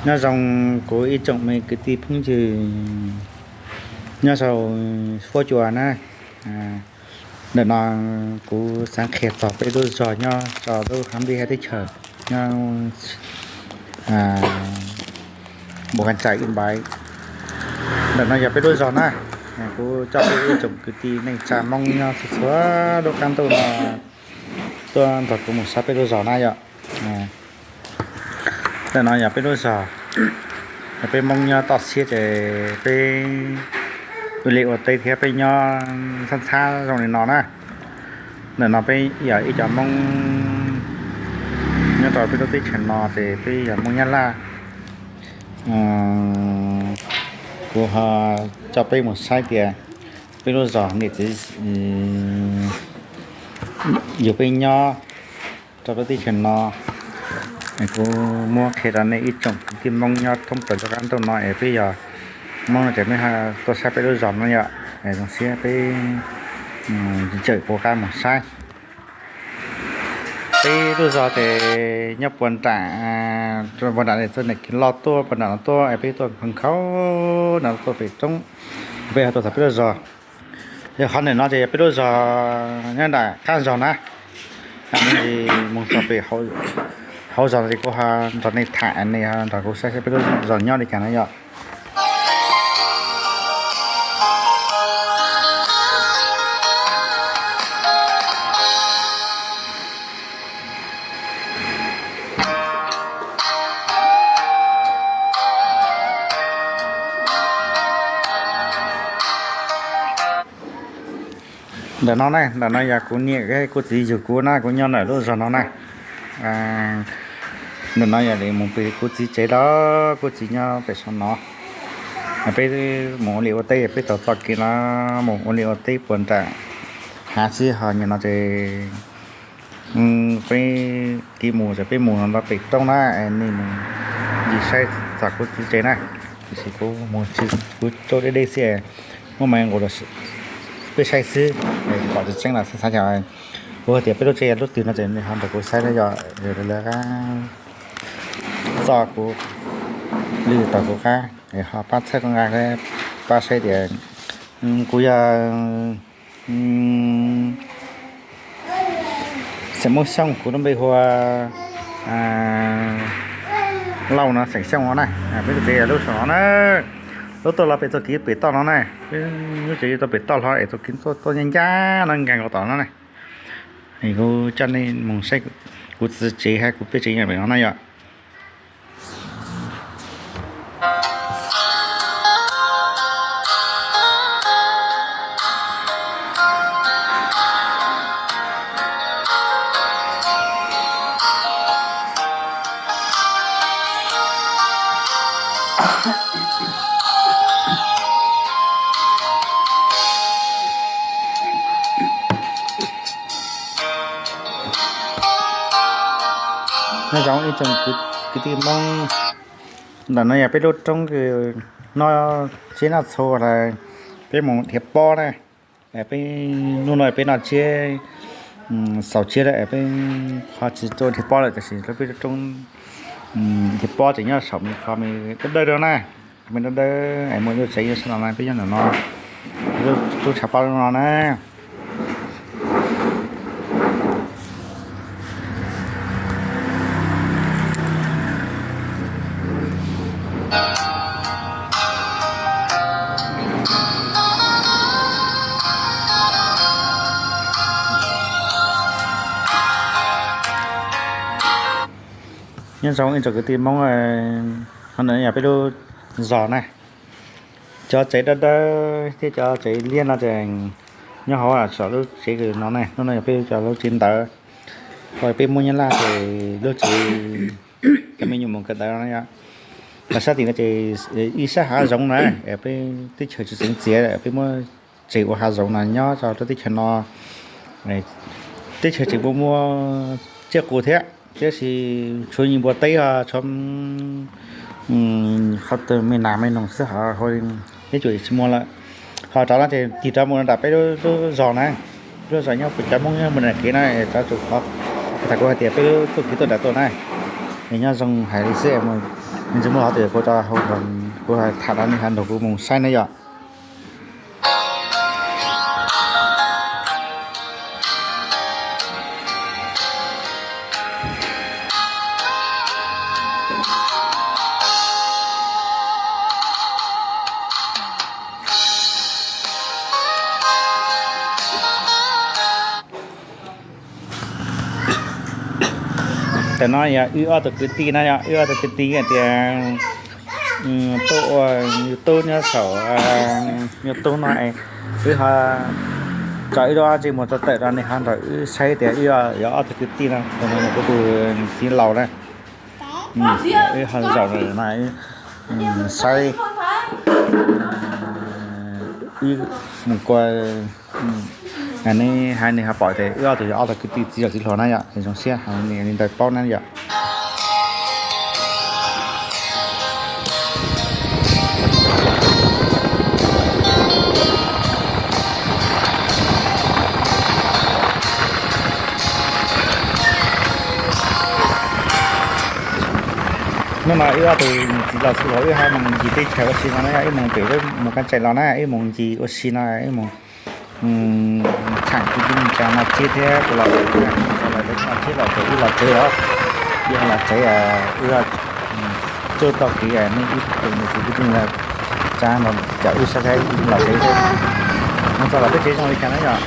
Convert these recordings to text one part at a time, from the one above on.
Nyob zoo kuv ib tsoom me kwv tij phooj ywg nyob saum huab cua na. Ntawm no kuv xav qhia txog peb lub zos nyob rau lub hav nplij hab teb chaws nyob Npus Kas Tsais Ib Npaiv. Ntawm no yog peb lub zos na. Kuv coj peb ib tsoom kwv tij neej tsa Hmoob nyob txhua txhua lub qab ntuj no tuaj nrog kuv mus saib peb lub zos na yom. Ntawm no yog peb lub zos, yog peb Hmoob nyob toj siab ces peb ua liaj ua teb thiab peb nyob ntxhab ntxhab zoo li no na. Ntawm no peb yog ib cov Hmoob nyob rau peb lub teb chaws no ces peb yog Hmoob Nyab Laj. Kuv ho coj peb mus saib tias peb lub zos niam txiv yug peb nyob rau peb teb chaws no. Kuv muab qhia rau nej ib tsoom kwv tij Hmoob nyob thoob plaws lub qab ntuj no es peb yog Hmoob no ces peb tuaj saib peb lub zos no yom. Zoo siab peb tseem puv qab mus saib. Peb lub zos ces nyob puag nram, puag nram txoj niam kev loj tuaj puag nram no tuaj es peb tuaj nkhaus no tuaj pem roob, peb ho tuaj txog peb lub zos. Yog qhov ntawm no ces yog peb lub zos nyob nram qab zos na. Mus txog pem hauv zos ces kuv ho nrog nej tham, nej ho nrog kuv saib saib peb lub zos nyob li cas na yom. Ntawm no ne, ntawm no yog kuv niam kuv txiv yug kuv na, kuv nyob ntawm lub zos no na. Ntawm no yog li mus pem kuv txiv tsev lawm, kuv txiv nyob pem saum no. Peb mus ua liaj ua teb, peb taug txoj kev no mus ua liaj ua teb puag nram hav xwb, ho nim no ces peb kev mus ces peb mus no pem roob na, nej mus ncig saib txog kuv txiv tsev na. Tiam sis kuv mus tsis, kuv rau deb deb xwb, muaj me nqus los peb saib xwb, kom tseeb tseeb los xav xav yog kuv hais tias peb lub tsev yog lub twg no ces nej ho nrog kuv saib na yom. Lawv txoj kuv lwm tau kuv qab, ho pab txhawb kuv nqa, pab saib tias kuv yog xeem Moob Xyooj, kuv lub npe hu ua Lauj no, xeem Xyooj no na. Peb lub tsev yog lub saum no na, lub tuaj los pem txoj kev pem toj no na, peb lub tsev tuaj pem toj hlo es txoj kev tuaj ncaj ncaj no nkees nkaus tom no na. Kuv coj nej mus saib kuv txiv tsev hab kuv peb tsev nyob pem no na yom. Nyob zoo ib tsoom kwv tij Hmoob, ntawm no yog peb lub roob kws noj tsiab noj txhu lawm, peb mus dhia pob na. Peb hnub no peb noj tsiab, xaus tsiab lawm peb ho tsis tuaj dhia pob lawm, tab sis peb lub roob dhia pob ces nyob saum me qhov me dawb dawb no na, qhov me dawb dawb es muaj lub tsev nyob sab no na, peb nyob ntawm no, lub tshav pob no na. Nyob zoo ib tsoom kwv tij Hmoob, qhov no yog peb lub zos na. Cov tsev dawb dawb thiab cov tsev liab no ces nyob hauv saum lub tsev no ne, lub no yog peb cov lub tsev ntawd. Ho peb Hmoob Nyab Laj ces lub tsev cov me nyuam mus kawm ntawv no yom. Los sab tim no ces ib sab hav zoov na, peb teb chaws tsis txeev txiav, peb muab tseg ua hav zoov no nyob rau teb chaws no. Teb chaws tseem muaj muaj tsiaj qus thiab, tiam sis tshuav npua teb, tshuav qhov twg me nas me noog xwb, ho teb chaws tsis muaj lawm. Ho rov no ces tig rov mus nram peb lub zos na, lub zos nyob pem cov Hmoob nyob mus nram kev na, rov tus qhov thaum kuv hais tias peb lub txoj kev tuaj nram tuaj na. Es nyob zoo hais li xwb, mus Nws tsis muaj hov tias kuv tso hauv, kuv tham no nej ho nrog kuv mus saib na yom. Tam no yog wb ob tug kwv tij na, yog wb ob tug kwv tij tias tuaj ua YouTube nyob saum YouTube no es wb ho tso wb lub ntsej muag tawm rau nej ho nrog wb saib tias wb yog ob tug kwv tij no, kuv tus txiv laus na, wb ho zaum no saib wb mus kua, nej hais nej ho pom tias wb ob tug yog ob tug kwv tij txiv laus txiv hluas na yom, zoo siab li ntawd paub na yom. Hnub no wb ob tug txiv laus txiv hluas wb ho mus ncig teb chaws ua si no na, wb mus pem wb mus Kab Tsaim los na, wb mus ncig ua si no, wb mus tsham kwv tij neej tsa Naj Tsib thiab kuv los, lawv Naj Tsib los ces wb los tsev os, wb los tsev, wb tsuj tau kev, nej ib tug kwv tij neej tsa no caum wb saib saib los tsev xwb. Mus txog lawm peb tsev zoo li cas na yom.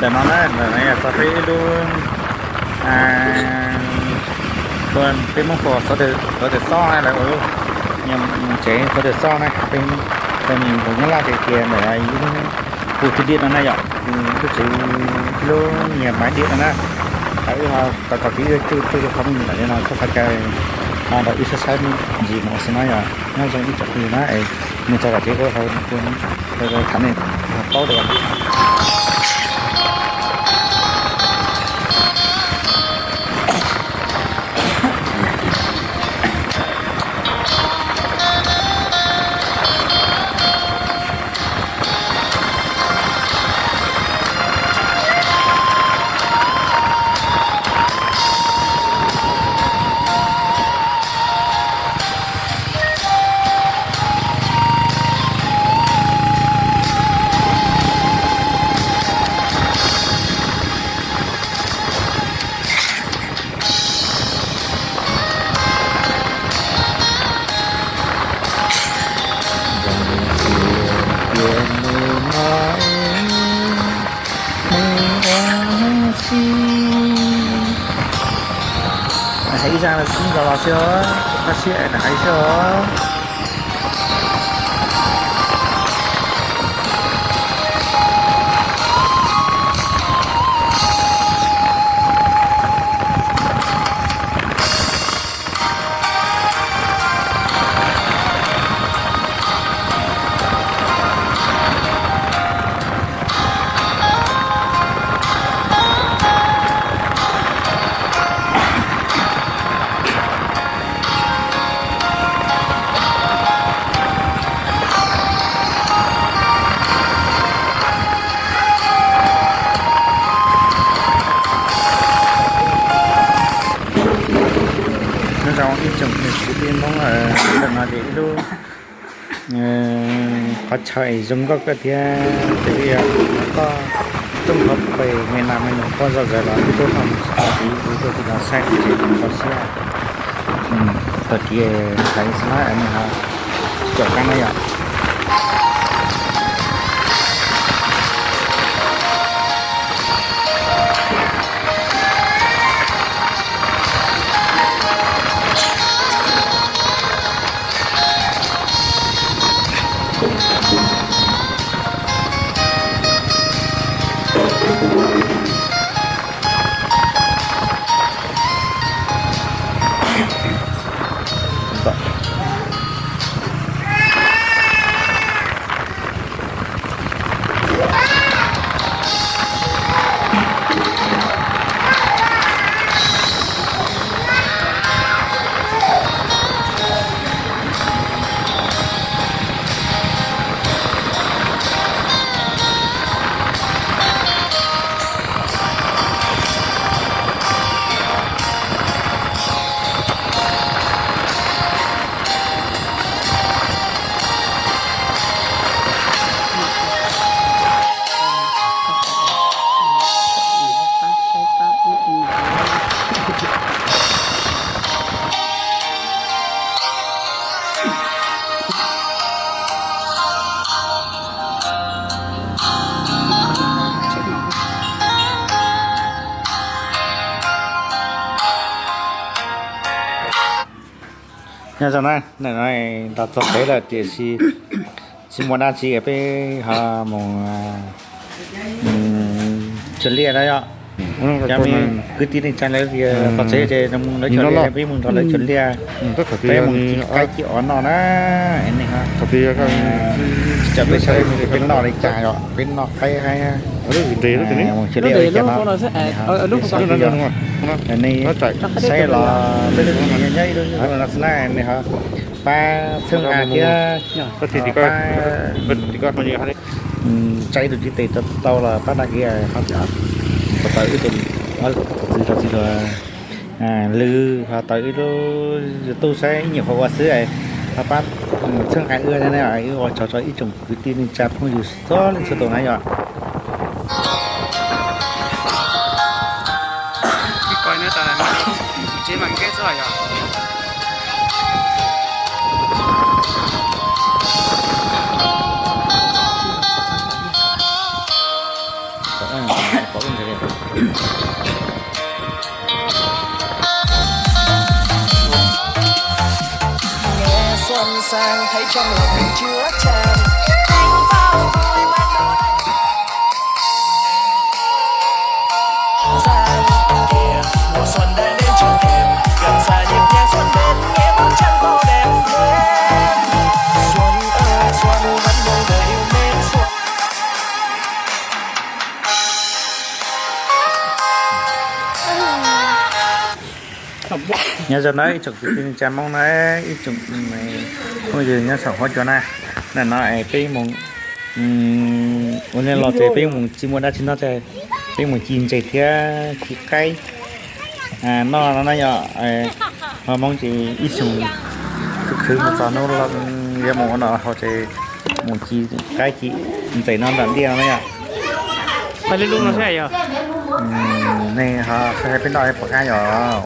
Tam no na, ntawm no yog txog peb ib lub, peb Hmoob hu qhuav tawm xob na, lawv ua lub tsev qhuav tawm xob na, peb, peb Hmoob Nyab Laj tias tias ntawm ib lub pus twg diam no na yom, lub tsev, ib lub nyiag maiv diam no na. Wb ho tau txog kev wb tsuj tsuj qhov me nyuam ntawm no txhob txhais chaw, ho nrog wb saib saib ntsis mus ua si no yom, nyob zoo ib tsoom phooj ywg na es mus txog tom kev kuv tham nej paub tias Hais ib zaj no los xwb os, qhov siab na hais xwb os. Nyob zoo ib tsoom kwv tij Hmoob, ntawm no ces ib lub qhov chaw es zoo nkauj kawg thiab, ces yog koj tuaj qhov pem me nas me noog pom zoj zawg los wb tuaj noj mus tsis tau, ces wb tuaj tim no saib tsis tau siab. Tag kis hais xwb na, nej ho caum qab na yom. Nyob zoo na, nim no los txog pem lawm tiam sis tsis muaj dab tsi, peb ho mus tswv liaj na yom. Cov me kwv tij neej tsa lawv tias txog tsev ces lawv cog liaj, peb mus nrog lawv cog liaj, peb mus ci qaib ci os noj na. Nej ho, tsis tsam peb sawv peb noj li cas yom, peb noj qaib haib, mus cog liaj ua li cas no. Nej saib los peb lub tsev nyob ib lub no xwb na, nej ho pab txhawb nqa thiab pab tsa ib tus tib tes tau los pab đăng ký ho tau ib tug, txhua txhua txhua lwm ho tau ib lub YouTube saib ib nyuag qhuav ua xwb, ho pab txhawb nqa wb thiab na. Wb ua tsaug rau ib tsoom kwv tij neej tsa phooj ywg txhua leej txhua tus na yom. Nyob zoo na ib tsoom kwv tij neej tsa Hmoob na, ib tsoom phooj ywg nyob saum huab cua na, nim no es peb mus ua liaj los ces peb mus tsis muaj dab tsi noj ces peb mus ci ntses thiab ci qaib noj no na yom. Hmoob ces ib xyoos khwv khwv mus txog hnub yuav mus ua noj haus ces mus ci qaib ci ntses no nram liaj no na yom. Nej ho saib peb noj pom qab yom.